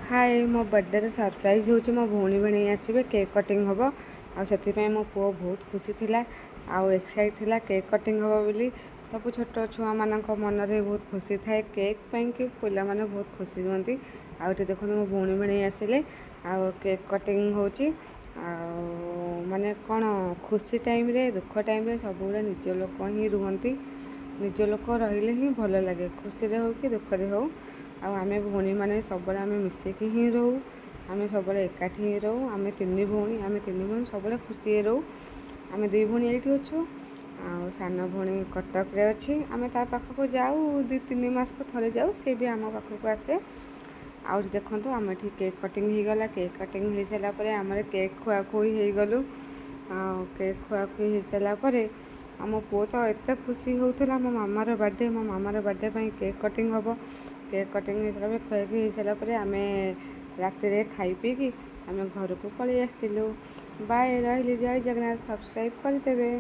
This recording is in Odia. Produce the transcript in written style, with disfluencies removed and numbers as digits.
ହାଏ, ମୋ ବର୍ଥଡ଼େରେ ସରପ୍ରାଇଜ୍ ହେଉଛି, ମୋ ଭଉଣୀ ଭିଣେଇ ଆସିବେ, କେକ୍ କଟିଂ ହେବ। ଆଉ ସେଥିପାଇଁ ମୋ ପୁଅ ବହୁତ ଖୁସି ଥିଲା ଆଉ ଏକ୍ସାଇଟ୍ ଥିଲା କେକ୍ କଟିଂ ହେବ ବୋଲି। ସବୁ ଛୋଟ ଛୁଆମାନଙ୍କ ମନରେ ବହୁତ ଖୁସି ଥାଏ କେକ୍ ପାଇଁକି, ପିଲାମାନେ ବହୁତ ଖୁସି ହୁଅନ୍ତି। ଆଉ ଏଠି ଦେଖନ୍ତୁ, ମୋ ଭଉଣୀ ଭିଣେଇ ଆସିଲେ ଆଉ କେକ୍ କଟିଂ ହେଉଛି। ଆଉ ମାନେ କ'ଣ, ଖୁସି ଟାଇମ୍ରେ, ଦୁଃଖ ଟାଇମ୍ରେ ସବୁବେଳେ ନିଜ ଲୋକ ହିଁ ରୁହନ୍ତି। ନିଜ ଲୋକ ରହିଲେ ହିଁ ଭଲ ଲାଗେ, ଖୁସିରେ ହେଉ କି ଦୁଃଖରେ ହେଉ। ଆଉ ଆମେ ଭଉଣୀମାନେ ସବୁବେଳେ ଆମେ ମିଶିକି ହିଁ ରହୁ, ଆମେ ସବୁବେଳେ ଏକାଠି ହିଁ ରହୁ। ଆମେ ତିନି ଭଉଣୀ, ଆମେ ତିନି ଭଉଣୀ ସବୁବେଳେ ଖୁସି ହେଇ ରହୁ। ଆମେ ଦୁଇ ଭଉଣୀ ଏଇଠି ଅଛୁ ଆଉ ସାନ ଭଉଣୀ କଟକରେ ଅଛି। ଆମେ ତା ପାଖକୁ ଯାଉ, 2-3 ମାସକୁ ଥରେ ଯାଉ, ସେ ବି ଆମ ପାଖକୁ ଆସେ। ଆଉ ଦେଖନ୍ତୁ, ଆମେ ଏଠି କେକ୍ କଟିଂ ହେଇଗଲା। କେକ୍ କଟିଂ ହେଇସାରିଲା ପରେ ଆମର କେକ୍ ଖୁଆଖୁଇ ହେଇଗଲୁ। ଆଉ କେକ୍ ଖୁଆଖୁଇ ହେଇସାରିଲା ପରେ ଆମ ପୁଅ ତ ଏତେ ଖୁସି ହେଉଥିଲା, ମୋ ମାମାର ବାର୍ଥଡ଼େ, ମୋ ମାମାର ବାର୍ଥଡ଼େ ପାଇଁ କେକ୍ କଟିଂ ହେବ। କେକ୍ କଟିଂ ହେଇସାରିଲା ପରେ, ଖୁଆଖୁଇ ହେଇସାରିଲା ପରେ ଆମେ ରାତିରେ ଖାଇ ପିଇକି ଆମେ ଘରକୁ ପଳେଇ ଆସିଥିଲୁ। ବାଏ, ରହିଲି, ଜୟ ଜଗନ୍ନାଥ, ସବସ୍କ୍ରାଇବ୍ କରିଦେବେ।